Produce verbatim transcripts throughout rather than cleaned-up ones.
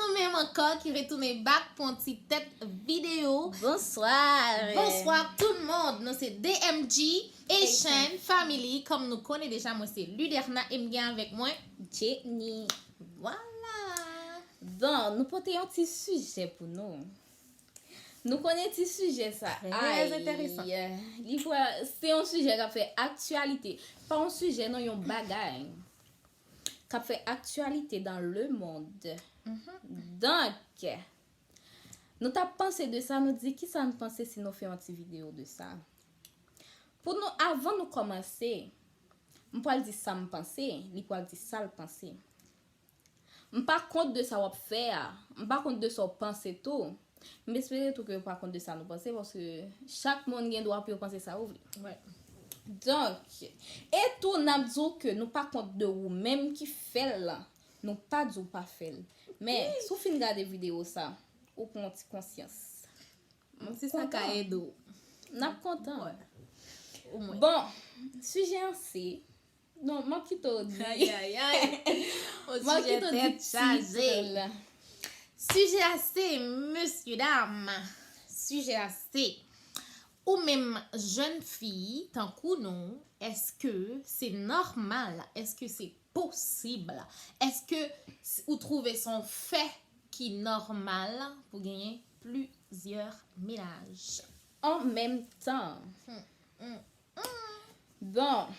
Nou menm ankò ki retounen back pou yon ti tèt videyo. Bonsoir. Bonsoir tout le monde. Nou se D M G Haitian Family. Kòm nou konnen deja, mwen se Luderna e m gen avèk mwen Jenny. Vwala. Bon, nou pote yon ti sijè pou nou. Nou konnen ti sijè sa. Trè enteresan. Li pral, se yon sijè k ap fè aktyalite. Pa yon sijè, non, yon bagay k ap fè aktyalite dans le monde. Donk, nou t ap panse de sa, nou di kisa n panse si nou fè yon ti videyo de sa. Pou nou, avan nou kòmanse, m pral di sa m panse, li pral di sa l panse. M pa kont de sa w ap fè a, m pa kont de sa w panse tou. M espere tou ke w pa kont de sa nou panse, paske chak moun gen dwa pou yo panse sa yo vle. Wè. Donk, e tou n ap di w ke nou pa kont de ou menm ki fè l, nou pa di w pa fè l. Men, si w fin gade videyo sa, ou pran yon ti konsyans. Menm si sa ka ede w. N ap kontan. Wè. Omwen. Bon, sijè an se, non, m ap kite w di. Ay, ay, ay. M ap kite w di Tèt chaje. Tit la. Sijè a se, mesye dam. Sijè a se, ou menm jèn fi tankou nou, èske se nòmal? Èske se posib? Èske s- ou twouve se yon fè ki nòmal pou genyen plizyè mennaj? An menm tan. Bon,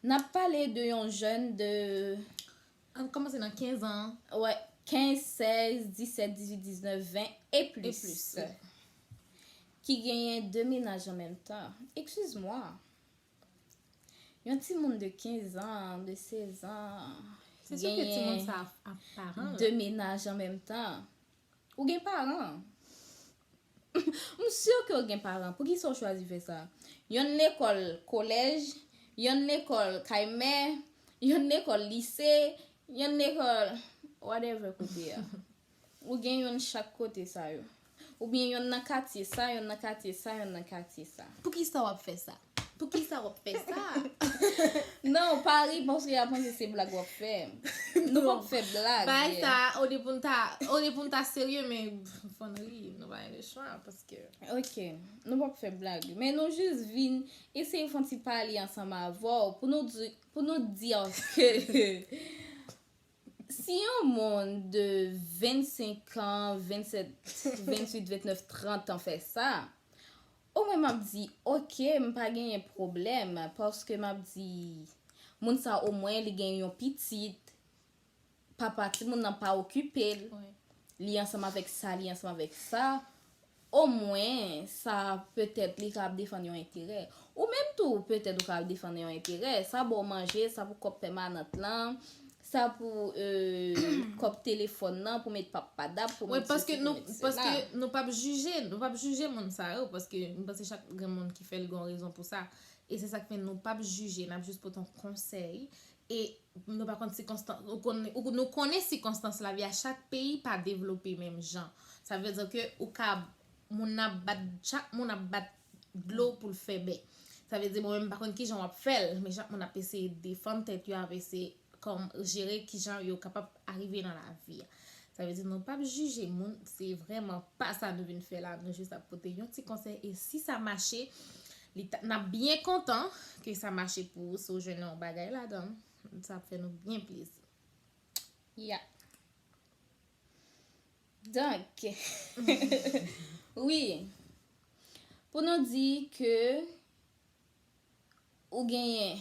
n ap pale de yon jèn de An kòmanse nan kenz an. Wè, kenz, sèz, disèt, dizuit, diznèf, ven e plis. plis, wi. Ki genyen de mennaj an menm tan. Excuse-moi. Yon timoun de kenz an, de sèz an, Se sou ke timoun sa ap paran l. De mennaj an menm tan. Ou gen paran. M si ke w gen paran. Poukisa w chwazi fè sa? Yonn lekòl kolèj, yonn lekòl kay mè, yonn lekòl lise, yonn lekòl whatever kote a. Ou gen yonn chak kote sa yo. Oubyen yonn nan katye sa, yonn nan katye sa, yonn nan katye sa. Poukisa w ap fè sa? Poukisa w ap fè sa? Non, pa ri paske y ap panse se blag w ap fè. Nou p ap fè blag. Bagay sa, olye pou n ta, olye pou n ta serye, men fò n ri, nou pa gen lechwa, paske Ok, nou p ap fè blag. Men nou jis vin eseye fè yon ti pale ansanm avè w pou nou di, pou nou di ke si yon moun de vennsenk an, vennsèt, vennuit, vennèf, trant an fè sa, omwen m ap di, ok, m pa genyen pwoblèm, paske m ap di, moun sa omwen li gen yon pitit, papa timoun nan pa okipe l, Wi. Li ansanm avèk sa, li ansanm avèk sa, omwen, sa petèt li ka ap defann yon enterè. Ou menm tou, petèt ou ka ap defann yon enterè. Sa ba w manje, sa pou kòb pèmanant lan, sa pou euh, kòb telefòn nan, pou met pap padap, pou Wi, met paske sesi, nou, pou met sela. Paske nou p ap jije, nou p ap jije moun sa yo, paske m panse chak gen moun ki fè l gen yon rezon pou sa. E se sa k fè nou p ap jije, n ap jis pote yon konsèy. E nou pa konn sikonstans, ou konn, ou, nou konnen sikonstans lavi a chak peyi pa devlope menm jan. Sa vle di ke ou ka, moun nan ap bat, chak moun ap bat dlo pou l fè bè. Sa vle di, bon, men m pa konn kijan w ap fè l, men chak moun ap eseye defann tèt yo, ap eseye kòm jere kijan yo kapab arive nan lavi a. Sa vle di, nou p ap jije moun, se vrèman pa sa nou vin fè la, nou jis ap pote yon ti konsèy, e si sa mache, li ta, n ap byen kontan ke sa mache pou ou, si w jwenn yon bagay ladan l, sa ap fè nou byen plezi. Ya. Donk, wi, pou nou di ke ou genyen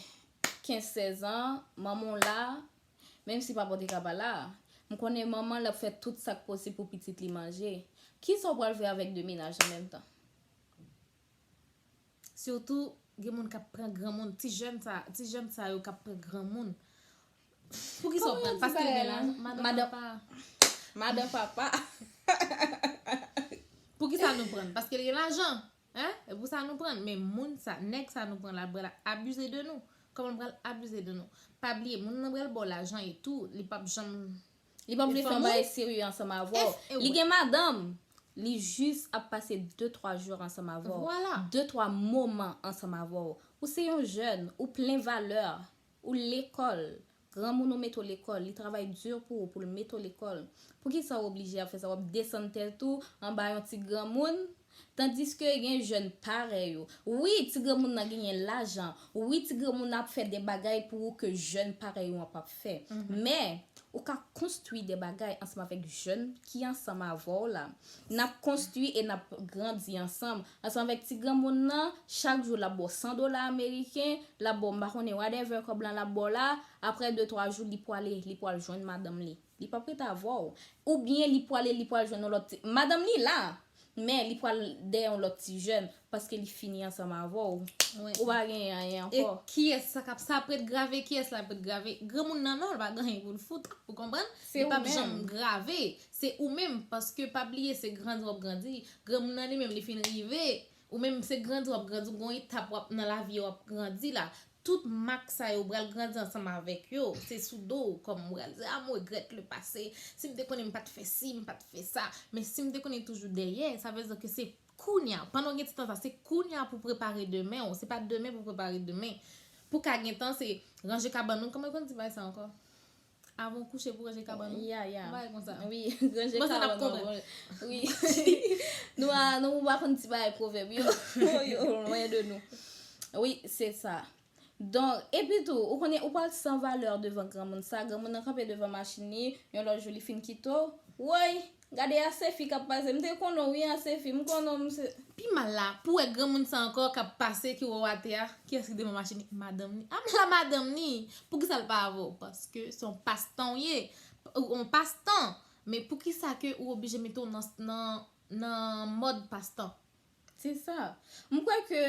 kenz, sèz an, manman w la, menm si papa w te ka pa la, m konnen manman l ap fè tout sa k posib pou pitit li manje. Kisa w pral fè avèk de mennaj an menm tan? Sitou, gen moun k ap pran granmoun, ti jèn sa, ti jèn sa yo k ap pran granmoun. Poukisa w pran? Paske l gen lajan, madan papa. Madan papa. Poukisa nou pran? Paske l gen lajan. Hein? E pou sa nou pran. Men moun sa, nèg sa nou pran la, l pral abize de nou. Kòman l pral abize de nou? Pa bliye, moun nan pral ba w lajan e tou, li p ap janm Li pa vle fè yon bagay serye ansanm avè w. Li gen madanm. Li jis ap pase de twa jou ansanm avè w. De twa moman ansanm avè w. Ou se yon jèn, ou plen valè, ou lekòl. Granmoun ou mete w lekòl, li travay di pou ou, pou l mete w lekòl. Poukisa w oblije ap fè sa? W ap desann tèt ou anba yon ti granmoun? Tandiske gen jèn parèy ou. Wi, ti granmoun nan genyen lajan. Wi, ti granmoun nan ap fè de bagay pou ou ke jèn parèy ou an p ap fè. Men, ou ka konstwi de bagay ansanm avèk jèn ki ansanm avè w la. N ap konstwi e n ap grandi ansanm. Ansanm avèk ti granmoun nan, chak jou l ap ba w san dola ameriken, l ap ba w, m pa konnen, whatever kòb lan l ap ba w la. Apre de twa jou, li pwale, li pwal jwenn madanm li. Li p ap rete avè w. Oubyen li pwale, li pwal jwenn yon lòt ti, madanm li la, men li pwal dèyè yon lòt ti jèn, paske li fini ansanm avè w. Ou pa genyen anyen ankò. E kiyès sa k ap, sa ap ret grave, kiyès la ap ret grave? Granmoun nan non, l pa gen anyen pou l fout, ou konprann? Li p ap janm grave. Se ou menm, paske pa bliye, se grandi w ap grandi. Granmoun nan li menm, li fin rive. Ou menm, se grandi w ap grandi, ou gon etap w ap nan lavi w ap grandi la. Tout mak sa yo, ou pral grandi ansanm avèk yo. Se sou do w, kòm ou pral di, a, m regrèt le pase. Si m te konnen m pa t fè si, m pa t fè sa. Men si m te konnen toujou dèyè, sa vle di ke se kounya, pandan w gen ti tan sa, se kounya pou prepare demen w. Se pa demen pou prepare demen. Pou ka gen tan, se ranje kabann ou. Kòman yo konn di bagay sa ankò? Avan w kouche pou ranje kabann ou. Ya, ya. Yon bagay konsa. Wi, ranje kabann ou. Mwen panse n ap konprann. Wi. Nou a, nou pa konn ti bagay pwovèb yo. Yo lwen de nou. Wi, se sa. Donk, epi tou, ou konnen, ou pral san valè devan granmoun sa. Granmoun nan kanpe devan machin li, yon lòt jou li fin kite w. Woy, gade a Sefi k ap pase. M te konnen w wi a Sefi, m konnen w, m se. Pi mal la, pou wè granmoun sa ankò k ap pase, ki wè w atè a, kiyès ki devan machin li? Madanm li. A m la madanm li. Poukisa l pa avè w? Paske se yon pastan w ye. Yon pastan. Men poukisa ke ou oblije mete w nan, nan, nan mòd pastan? Se sa. M kwè ke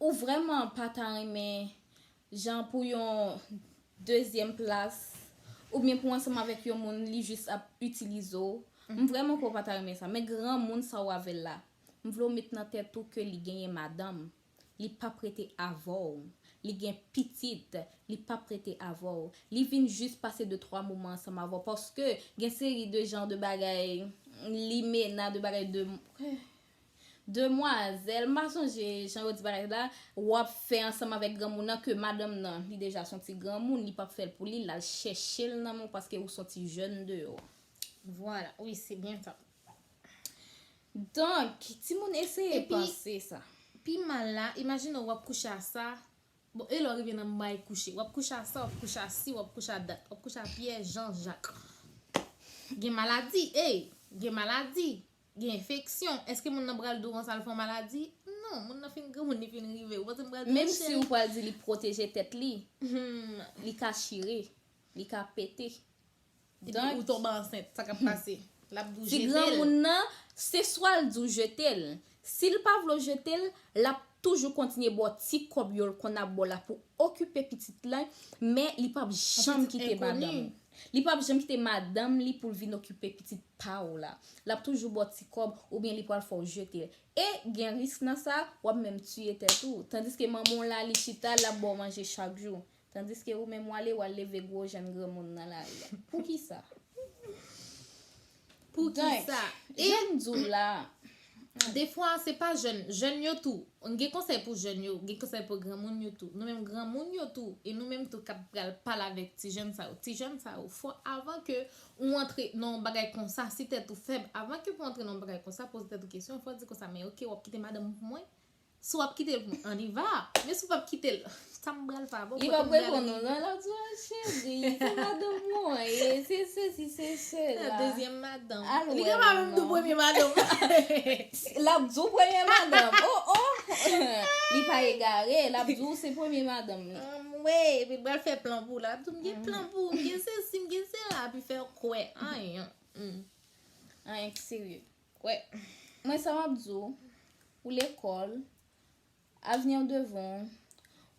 ou vrèman pa ta renmen, jan, pou yon dezyèm plas, oubyen pou ansanm avèk yon moun, li jis ap itilize w. M vrèman kwè ou pa ta renmen sa. Men granmoun sa w avè l la, m vle w met nan tèt ou ke li genyen madanm. Li p ap rete avè w. Li gen pitit. Li p ap rete avè w. Li vin jis pase de twa moman ansanm avè w. Paske gen seri de jan de bagay, limena, de bagay de, demwazèl, m pa sonje jan yo di bagay la, w ap fè ansanm avèk granmoun nan ke madanm nan, li deja se yon ti granmoun, li p ap fè l pou li, l al chèche l nan men w paske ou se yon ti jèn deyò. Vwala, wi, se byen sa. Donk, timoun, eseye panse sa. Pi mal la, imajine w ap kouche a sa. Bon, e lè w rive nan bay kouche? W ap kouche a sa, w ap kouche a si, w ap kouche a dat, w ap kouche a Pyè, Jan, Jak. Gen maladi, ey, gen maladi, gen enfeksyon. Èske moun nan pral di w konsa l fè w maladi? Non, moun nan fin granmoun, li fin rive. Ou panse m pral di l cheri? Menm si ou pral di li pwoteje tèt li, li ka chire, li ka pete. Epi ou tonbe ansent, sa k ap pase? L ap di w jete l. Ti granmoun nan, se swa l di w jete l. Si l pa vle w jete l, l ap toujou kontinye ba w ti kòb yo l konn ap ba w la pou okipe pitit la, men li p ap janm kite madanm ou. Li p ap janm kite madanm li pou l vin okipe pitit pa w la. L ap toujou ba w ti kòb oubyen li pral fè w jete l. E gen risk nan sa, w ap menm tiye tèt ou. Tandiske manman w la, li chita, l ap ba w manje chak jou. Tandiske ou menm w ale, w al leve gwo jèn granmoun nan lari a. Poukisa? Poukisa? Donk, e jan m di w la, defwa, se pa jèn, jèn yo tou. Gen konsèy pou jèn yo, gen konsèy pou granmoun yo tou. Nou menm granmoun yo tou, e nou menm tou k ap pral pale avèk ti jèn sa yo. Ti jèn sa yo, fò avan ke ou antre nan yon bagay konsa, si tèt ou fèb, avan ke pou antre nan yon bagay konsa, poze tèt ou kesyon, fò di konsa, men oke, w ap kite madanm ou pou mwen? Si w ap kite l pou mwen, anniva. Men si w p ap kite l, sa m pral fè avè w? Li p ap reponn ou non, l ap di w, a cheri, se madanm mwen ye, se sesi, se sela. Dezyèm madanm. Li ka pa menm di w premye madanm. L ap di w premye madanm. Oh, oh. Li pa egare, l ap di w se premye madanm li. Anmwey, epi l pral fè plan pou w la. L ap di w, m gen plan pou ou, m gen sesi, m gen sela, epi fè w kwè anyen. Anyen ki serye. Kwè. Mwen, sa m ap di w, ou lekòl, avni w devan w.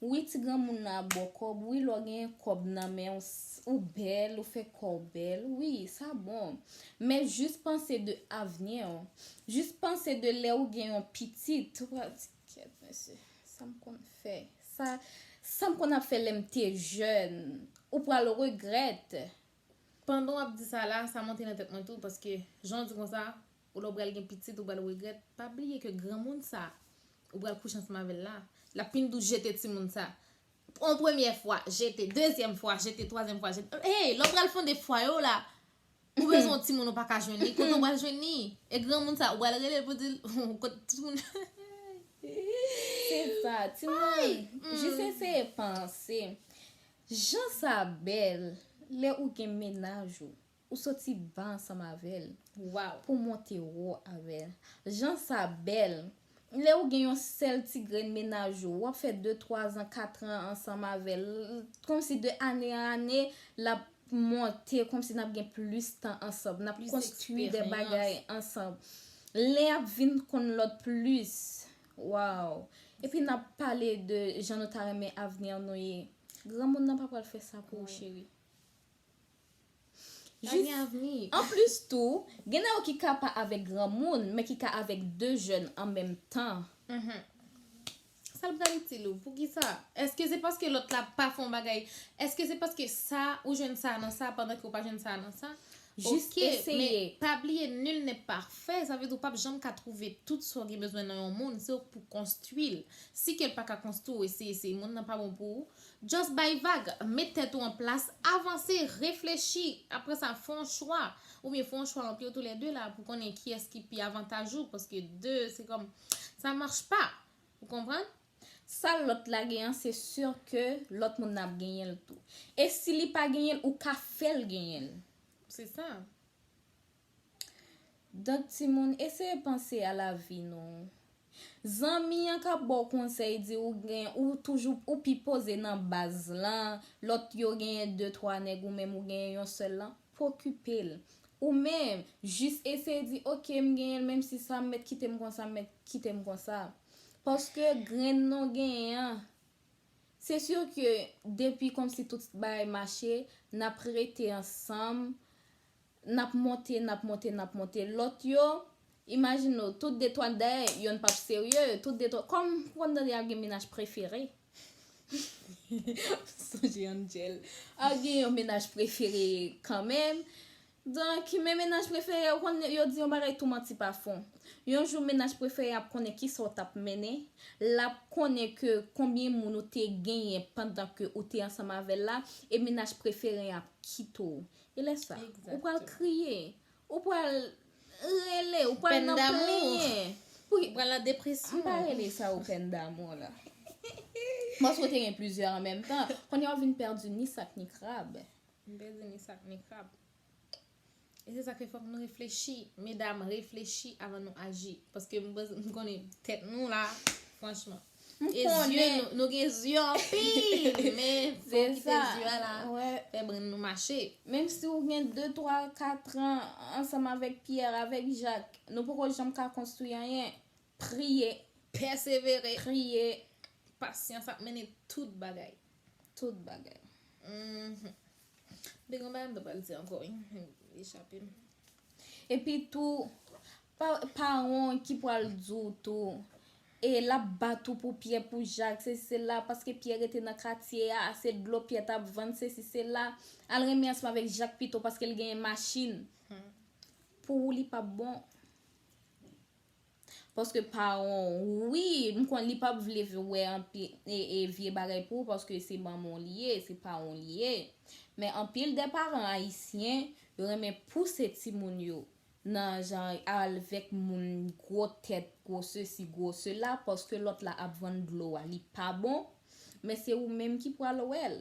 Wi, ti granmoun nan ap ba w kòb. Wi, lè w genyen kòb nan men w, ou bèl, ou fè kò w bèl. Wi, sa bon. Men jis panse de avni w. Jis panse de lè ou gen yon pitit. Ou pral di, kèt, mesye, sa m konn fè. Sa, sa m konn ap fè lè m te jèn. Ou pral regrèt. Pandan w ap di sa la, sa monte nan tèt mwen tou, paske jan w di konsa, ou lè w pral gen pitit, ou pral regrèt, pa bliye ke granmoun sa, ou pral kouche ansanm avè l la, l ap vin di w jete timoun sa. yon premyè fwa, jete, dezyèm fwa, jete, twazyèm fwa, jete. Hey, lè w pral fonde fwaye w la, ou bezwen yon timoun ou pa ka jwenn li, kote w pral jwenn li? E granmoun sa, ou pral rele l pou di l, kote timoun. Se sa, timoun. Jis eseye panse. Jan sa bèl, lè ou gen mennaj ou, ou soti ba ansanm avè l, Wow. pou w monte wo avè l. Jan sa bèl, lè ou gen yon sèl ti grenn mennaj ou, w ap fè de, twa zan, kat an ansanm avè l. Kòmsi de ane an ane, l ap monte, kòmsi n ap gen plis tan ansanm, n ap Plis konstwi de eksperyans. Bagay ansanm. Len ap vin konn lòt plis. Wow. Epi n ap pale de jan nou ta renmen avni nou ye. Granmoun nan pa pral fè sa pou ou, Wi. Cheri. Pa gen avni. Anplis tou, gen nan yo ki ka pa avèk granmoun, men ki ka avèk de jèn an menm tan. Mhm. Sa l pral itil ou? Poukisa? Èske se paske lòt la pa fè yon bagay? Èske se paske sa, ou jwenn sa nan sa, pandan ke ou pa jwenn sa nan sa? Jis Ok, eseye. Men pa bliye, nul n'est parfait. Sa vle di ou p ap janm ka twouve tout sa w gen bezwen nan yon moun. Se ou k pou konstwi l. Si ke l pa ka konstwi w, eseye, eseye. Moun nan pa bon pou ou. Just bay vag. Met tèt ou an plas. Avanse. Reflechi. Apre sa, fè yon chwa. Oubyen fè yon chwa ant yo toulède la pou konnen kiyès ki pi avantaj ou. Paske de, se kòm, sa mach pa. Ou konprann? Sa lòt la gen an, se si ke lòt moun nan ap genyen l tou. E si li pa genyen l, ou ka fè l genyen l. Se sa. Donk, timoun, eseye panse a lavi nou. Zanmi an k ap ba w konsèy, di ou gen, ou toujou, ou pi poze nan baz lan, lòt yo genyen de, twa nèg, ou menm ou genyen yon sèl lan, pa okipe l. Ou menm, jis eseye di, oke, m genyen l, menm si sa, m mèt kite m konsa, m mèt kite m konsa. Paske grenn nou genyen an, se si ke depi kòmsi tout bagay mache, n ap rete ansanm, n ap monte, n ap monte, n ap monte. Lòt yo, imajine w, tout de twa, dayè, yonn p ap serye, tout de twa, kòm ou konn tande ap gen mennaj prefere. Sonje Angel. Ap gen yon mennaj prefere kanmenm. Donk, men mennaj prefere, ou konn yo di yon bagay tou manti pa fon. Yon jou mennaj prefere ap konnen kisa w t ap mennen, l ap konnen ke konbyen moun ou te genyen pandan ke ou te ansanm avè l la, e mennaj prefere ap kite w. E lè sa, ou pral Exactement. Kriye, ou pral rele, ou pral Peine nan d'amour. Plenyen. Pou Ou pral nan depresyon. M pa rele sa ou pèn damou la. Paske w te gen plizyè an menm tan. Kounye a w vin pèdi ni sak ni krab. M pèdi ni sak ni krab. E se sa ke fòk nou reflechi. Medam, reflechi avan nou aji. Paske m panse, m konnen tèt nou la, franchman. E zye nou, nou gen zye anpil, men fò Se kite sa. Zye a la, Wè. Fè brenn nou mache. Menm si w gen de, twa, kat an ansanm avèk Pierre, avèk Jacques, nou poko janm ka konstwi anyen. Priye, Pèsevere. Priye, Pasyans ap mennen tout bagay. Tout bagay. Mhm. Te gen yon bagay m te pral di ankò, wi. Li chape m. Epi tou, pa, paran ki pral di w tou, e l ap bat ou pou Pierre, pou Jacques, se sela, paske Pierre rete nan katye a, se dlo Pierre t ap vann, sesi, sela. Al renmen ansanm avèk Jacques pito, paske l genyen machin. Pou ou, li p ap bon. Paske paran w, wi, m konn li p ap vle wè anpi, e, e, vye bagay pou ou, paske se manman w li ye, se paran w li ye. Men anpil de paran ayisyen, yo renmen pouse timoun yo nan jan avèk moun gwo tèt, gwo sesi, gwo sela, paske lòt la ap vann dlo a, li pa bon, men se ou menm ki pral wè l.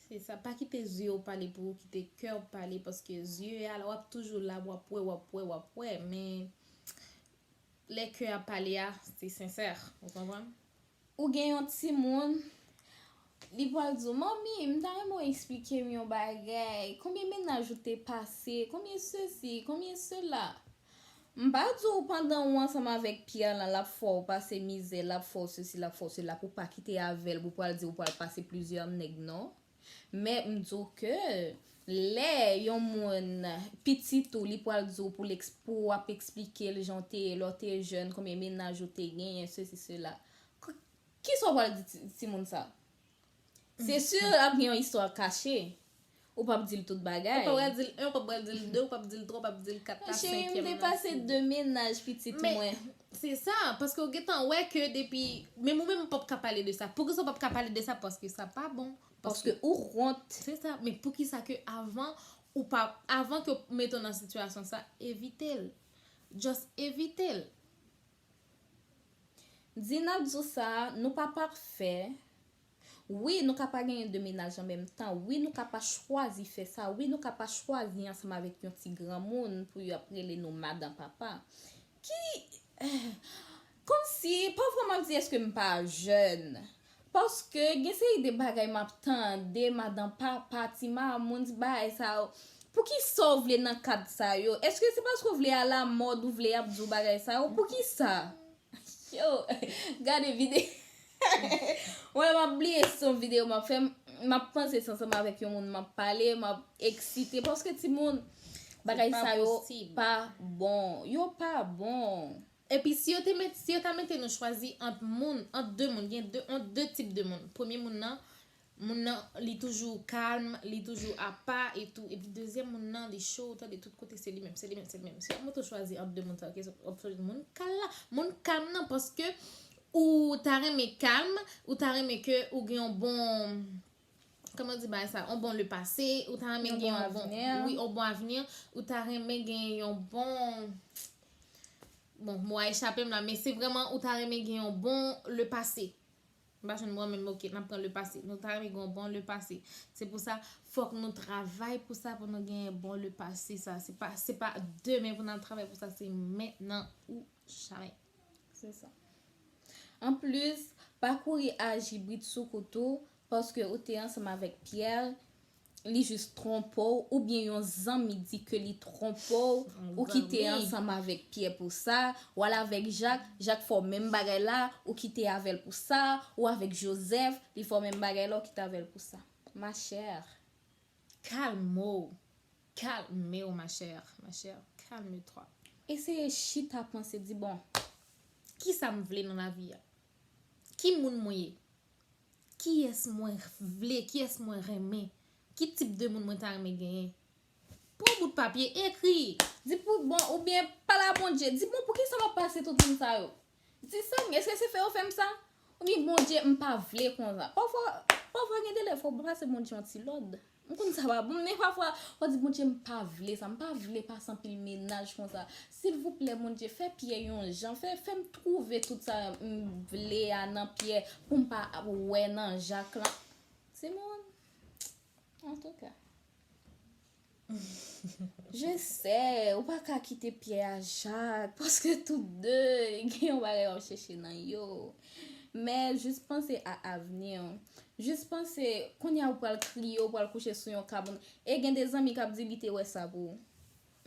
Se sa, pa kite zye w pale pou ou, kite kè w pale, paske zye a, w ap toujou la, w ap wè, w ap wè, w ap wè, men lè kè a pale a, se sensè, ou konprann? Ou gen yon timoun, li pral di w, "Manmi, m ta renmen w eksplike m yon bagay. Konbyen mennaj ou te pase? Konbyen sesi? Konbyen sela?" M pa di w pandan ou ansanm avèk Pierre lan, l ap fè w pase mizè, l ap fè w sesi, l ap fè w sela, pou w pa kite avè l, pou w pral di w pral pase plizyè nèg, non. Men m di w ke lè yon moun pitit ou, li pral di w pou l eks-, pou w ap eksplike l jan w te ye lè w te jèn, konbyen mennaj ou te genyen, sesi, sela. K-, kisa w pral di ti, timoun sa? Se si l ap gen yon istwa kache. Ou p ap di l tout bagay. Ou pa pral di l en, ou pa pral di l de, ou p ap di l twa, ou p ap di l kat la, Cheri, m senkyèm te la. Pase de mennaj pitit Men, mwen. Se sa, paske ou gentan wè ke depi, menm ou menm ou p ap ka pale de sa. Poukisa ou p ap ka pale de sa? Paske sa pa bon. Paske ou wont. Se sa, men poukisa ke avan ou pa, avan ke w mete w nan sitiyasyon sa, evite l. Just evite l. Di n ap di w sa, nou pa pafè. Wi, nou ka pa genyen de mennaj an menm tan. Wi, nou ka pa chwazi fè sa. Wi, nou ka pa chwazi ansanm avèk yon ti granmoun pou y ap rele nou madan papa. Ki, kòmsi, pafwa m ap di, èske m pa jèn? Paske gen seri de bagay m ap tande, madan papa, ti mamoun, ti bagay sa yo. Poukisa w vle nan kad sa yo? Èske se paske w vle alamòd ou vle y ap di w bagay sa yo? Poukisa? Yo, gade videyo. Wè, m ap bliye se yon videyo m ap fè. M ap panse se ansanm avèk yon moun m ap pale, m ap eksite. Paske timoun, bagay sa yo pa bon. Yo pa bon. Epi si yo te met, si yo ta mete nou chwazi ant moun, ant de moun, gen de, ant de tip de moun. Premye moun nan, moun nan, li toujou kalm, li toujou apa e tou. Epi dezyèm moun nan, li cho, ou tande tout kote se li menm, se li menm, se li menm. Si yo mete w chwazi ant de moun sa yo, ke w ap chwazi moun kalm la, moun kalm nan, paske ou ta renmen kalm, ou ta renmen ke ou gen yon bon, kòman di bagay sa, yon bon le passé, ou ta renmen gen yon bon, wi, yon bon avni, ou ta renmen gen yon bon, bon, mo a echape m la, men se vrèman ou ta renmen gen yon bon le passé. M pa jwenn mo a menm, oke, n ap pran le passé. Nou ta renmen gen yon bon le passé. Se pou sa, fòk nou travay pou sa, pou nou gen bon le passé sa. Se pa, se pa demen pou n al travay pou sa, se mentnan ou jamè. Se sa. Anplis, pa kouri aji brit sou kou tou, paske ou te ansanm avèk Pierre, li jis twonpe w, oubyen yon zanmi di ke li twonpe w, ou kite ansanm avèk Pierre pou sa, ou al avèk Jacques, Jacques fè w menm bagay la, ou kite avè l pou sa, ou avèk Joseph, li fè w menm bagay la, ou kite avè l pou sa. Ma chère. Calme-w. Calme-w, ma chère, ma chère. Calme-toi. Eseye chita panse, di bon. Kisa m vle nan lavi a? Ki moun mwen ye? Kiyès mwen vle? Kiyès mwen renmen? Ki tip de moun mwen ta renmen genyen? Pran bout papye, ekri. Di pou bon, oubyen pale a Bondye. Di bon, poukisa m ap pase tout moun sa yo? Di sa, èske se fè yo fè m sa? Oubyen Bondye, m pa vle konsa. Pafwa, pafwa gen de lè fò w pase Bondye yon ti lòd. M konn sa pa bon, men pafwa, w ap di Bondye, m pa vle sa, m pa vle pase anpil mennaj konsa. Silvouplè, Bondye, fè Pyè yon jan, fè, fè m twouve tout sa m vle a nan Pyè pou m pa wè nan Jak la. Timoun, antouka. Je sais, ou pa ka kite Pyè a Jak, paske tou de gen yon bagay w ap chèche nan yo. Men jis panse a avni w. Jis panse, kounye a ou pral kriye, ou pral kouche sou yon kabon. E gen de zanmi k ap di li te wè sa pou ou.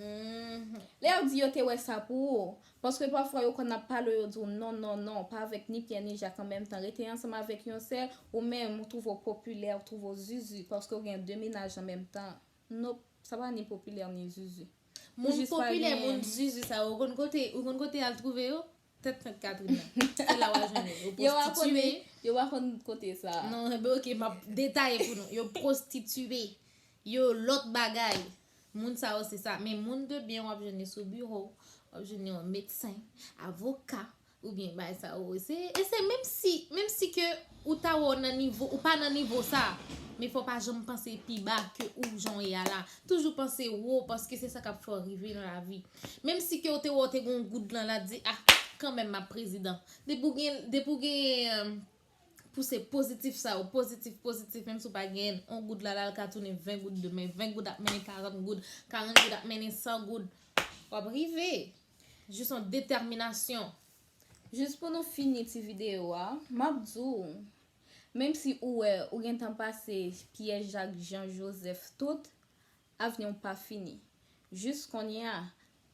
Lè y ap di yo te wè sa pou ou, paske pafwa yo konn ap pale w, yo di w non, non, non, pa avèk ni Pyè ni Jak an menm tan. Rete ansanm avèk yon sèl, ou menm, ou twouve w popilè, ou twouve w zuzu, paske w gen de mennaj an menm tan. Nope, sa pa ni popilè ni zuzu. Moun popilè, moun zuzu sa yo, ou konn kote, ou konn kote y al twouve yo? Tèt Sent Katrin nan. Se la w al jwenn yo. Yo pwostitiye. Yo pa konn kote sa. Non, enben oke, m ap detaye pou nou. Yo pwostitiye. Yo lòt bagay. Moun sa yo se sa. Men moun de byen w ap jwenn li sou biwo, w ap jwenn li yon medsen, avoka, oubyen bagay sa yo. Se, e se menm si, menm si ke ou ta wè w nan nivo, ou pa nan nivo sa, men fò w pa janm panse pi ba ke ou jan w ye a la. Toujou panse wo, paske se sa k ap fè w rive nan lavi. Menm si ke w te wè w te gen yon goud lan la, di, ah, kanmenm m ap prezidan. Depi w gen, depi w gen, pou se pozitif sa yo, pozitif, pozitif, menm si w pa genyen yon goud la, la l ka tounen ven goud demen, ven goud ap mennen karant goud, karant goud ap mennen san goud. W ap rive. Jis yon detèminasyon. Jis pou nou fini ti videyo a, m ap di w, menm si ou wè ou gentan pase Pyè, Jak, Jan, Jozèf, tout, avni w pa fini. Jis kounye a,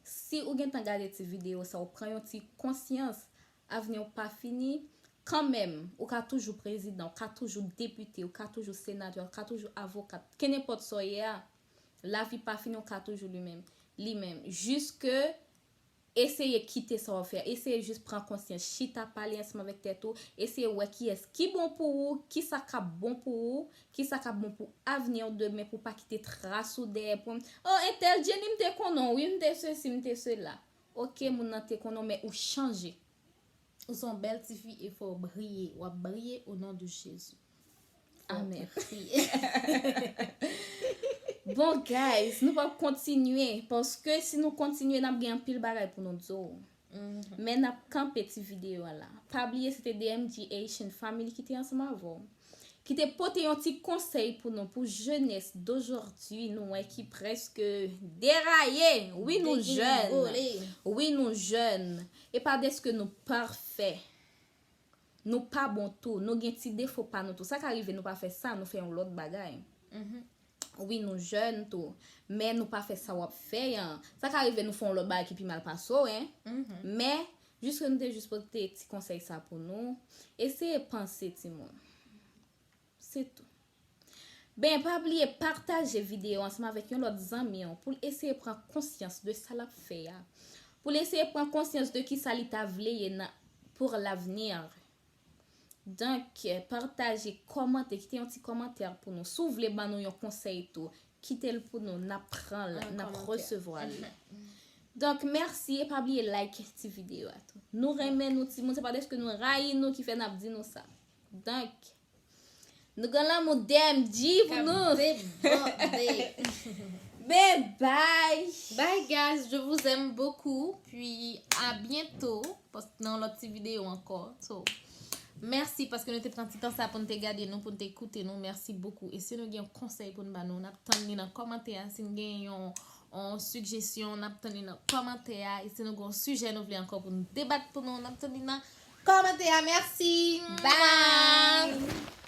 si ou gentan gade ti videyo sa, ou pran yon ti konsyans, avni w pa fini, kanmenm, ou ka toujou prezidan, ou ka toujou depite, ou ka toujou senatè, ou ka toujou avokat, kenenpòt sa w ye a, lavi pa fini, ou ka toujou li menm, li menm. Jiske Eseye kite sa w ap fè a. Eseye jis pran konsyans. Chita, pale ansanm avèk tèt ou. Eseye wè kiyès ki bon pou ou, kisa k ap bon pou ou, kisa k ap bon pou avni w demen, pou w pa kite tras ou dèyè. Pou, oh, entèl Jenny, m te konnen w, wi, m te sesi, m te sela. Oke, moun nan te konnen w, men ou chanje. Ou se yon bèl tifi e fò w briye. W ap briye o non de Jezi. Amen. Bon, guys, nou p ap kontinye, paske si nou kontinye, n ap gen anpil bagay pou nou di w. Men n ap kanpe ti videyo a la. Pa bliye, se te D M G Haitian Family ki te ansanm avè w, ki te pote yon ti konsèy pou nou, pou jenès d'aujourd'hui, nou wè ki prèske deraye. Wi, nou jèn. Wi, nou jèn. E pa dèske nou pafè. Nou pa bon tou. Nou gen ti defo pa nou tou. Sa ka rive nou pa fè sa, nou fè yon lòt bagay. Wi, nou jèn tou. Men nou pa fè sa w ap fè an. Sa ka rive nou fè yon lòt bagay ki pi mal pase w, en. Men, jis ke nou te jis pote ti konsèy sa pou nou. Eseye panse, timoun. Se tou. Ben, pa bliye pataje videyo ansanm avèk yon lòt zanmi w pou l eseye pran konsyans de sa l ap fè a. Pou l eseye pran konsyans de kisa li ta vle ye nan, pour l'avenir. Donk, pataje, kòmante, kite yon ti kòmantè pou nou. Si w vle ban nou yon konsèy tou, kite l pou nou, n ap pran l, n ap resevwa l. Donk, mèsi e pa bliye like ti videyo a tou. Nou renmen nou timoun, se pa dèske nou rayi nou ki fè n ap di nou sa. Donk, nou gen lanmou D M G pou nou. Bye bye. Bye guys, je vous aime beaucoup. Puis à bientôt. Nan lòt ti videyo ankò. So, mèsi paske nou te pran ti tan sa pou nou te gade nou, pou nou te koute nou. Mèsi bokou. E si nou gen yon konsèy pou nou ba nou, n ap tann li nan kòmantè a. Si nou gen yon, yon sijesyon, n ap tann li nan kòmantè a. E si nou gen yon sijè nou vle ankò pou nou debat pou nou, n ap tann li nan kòmantè a. Mèsi. Bye.